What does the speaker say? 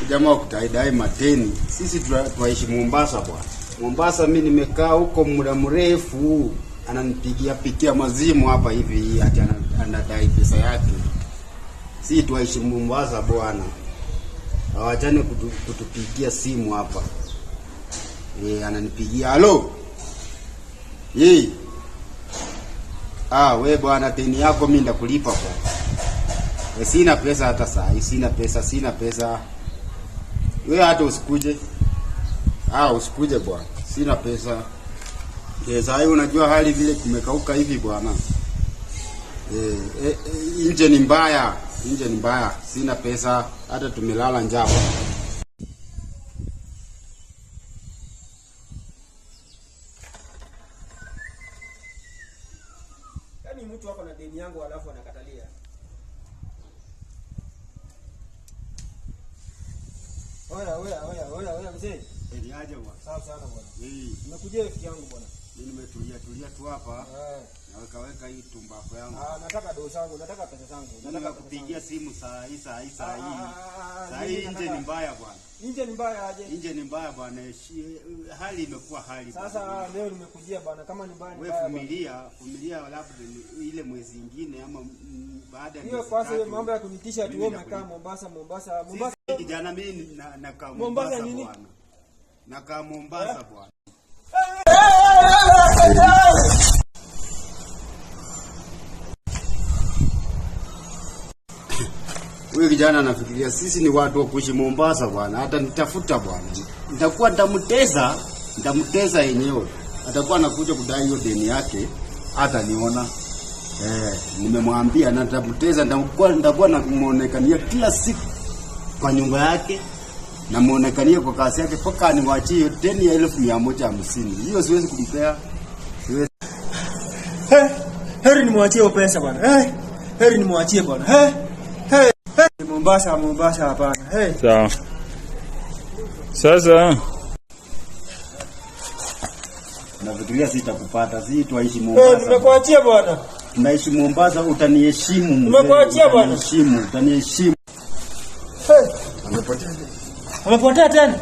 Jamaa wa kudaidai madeni. Sisi twaishi Mombasa bwana. Mombasa mi nimekaa huko muda mrefu, ananipigia pigia mazimu hapa hivi ati anadai pesa yake. Si twaishi Mombasa bwana. Hawachane kutupigia simu hapa. Ananipigia halo. Yee. Ah, we bwana, deni yako mimi ndakulipa bwana. Sina pesa hata saa hii, sina pesa, sina pesa. We hata usikuje. Ah, usikuje bwana. Sina pesa. Saa hii unajua hali vile kumekauka hivi bwana. Nje ni mbaya. Nje ni mbaya. Sina pesa, hata tumelala njaa bwana. Yaani mtu ako na deni yangu alafu anakatalia. Oya, oya, oya, oya, oya mzee. Ni aje bwana? Sawa sana bwana. Eh, Nimekujia rafiki yangu bwana. mimi nimetulia tulia tu hapa. Eh. Naweka weka hii tumbako yangu. Ah, nataka doo zangu, nataka pesa zangu. Nataka kupigia simu saa hii, saa hii, saa hii. Saa Mimi hii nje nataka- ni mbaya bwana. Nje ni mbaya aje? Nje ni mbaya bwana. Hali imekuwa hali. bwana. Sasa leo nimekujia bwana, kama ni mbaya ni Wewe mbaya. bwana. vumilia, vumilia labda ni ile mwezi ingine ama baada ya Hiyo miezi kwanza hiyo tatu. mambo ya kunitisha ati Mimi wewe umekaa nakulipa. Mombasa, Mombasa, Mombasa. Sisi kijana mimi nakaa Mombasa Mombasa nini? bwana. Nakaa Mombasa bwana. Huyu kijana anafikiria sisi ni watu wa kuishi Mombasa bwana, hata nitafuta bwana. Nitakuwa nitamtesa, nitamtesa yenyewe. Atakuwa anakuja kudai hiyo deni yake, hata niona. Nimemwambia na nitamtesa, nitakuwa namuonekania kila siku kwa nyumba yake na muonekanie kwa kazi yake mpaka niwachie hiyo deni ya 150,000. Hiyo siwezi kumpea. Siwezi. Hey, heri nimwachie hiyo pesa bwana. Hey, heri nimwachie bwana. Hey, hey, hey. Mombasa, Mombasa hapana. Hey. Sawa. Sasa Nafikiria sitakupata, si twaishi Hey, Mombasa. nimekuachia bwana. Tunaishi Mombasa, utaniheshimu mzee. Nimekuachia bwana. Utaniheshimu, utaniheshimu. Hey. Amepotea. Amepotea tena.